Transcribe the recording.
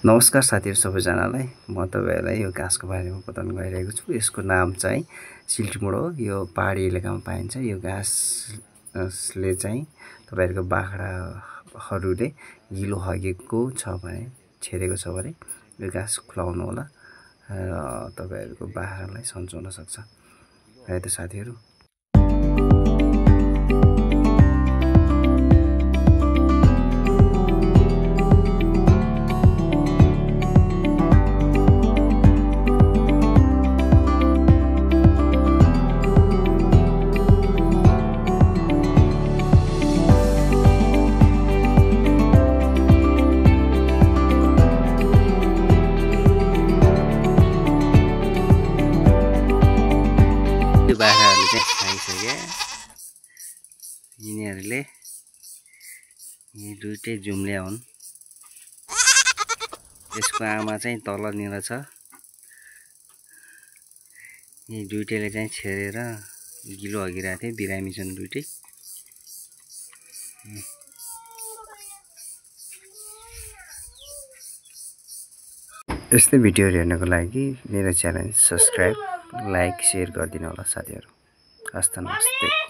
नमस्कार साथीहरु सबैजनालाई म तपाईहरुलाई यो घाँसको बारेमा बताउन गइरहेको छु। यसको नाम चाहिँ सिल्टमुड हो। यो पहाडी इलाकामा पाइन्छ। यो घाँसले चाहिँ तपाईहरुको बाख्राहरूले गिलो हगेको छ भने छेरेको छ भने यो घाँस खुलाउनु होला र तपाईहरुको बाख्रालाई सन्चो हुन सक्छ। है त साथीहरु। बाख्राहरूले चाहिँ खाइसके। यिनीहरूले यी दुईटै जुम्ल्या हुन्। यसको आमा चाहिँ तलनिर छ। यी दुईटैले चाहिँ छेरेर गिलो हगिरहेको थिए। बिरामी छन् दुईटै। यस्तै भिडियोहरु हेर्नको लागि मेरो च्यानल सब्स्क्राइब, लाइक, शेयर गरिदिनु होला साथीहरु। हस्त नमस्ते।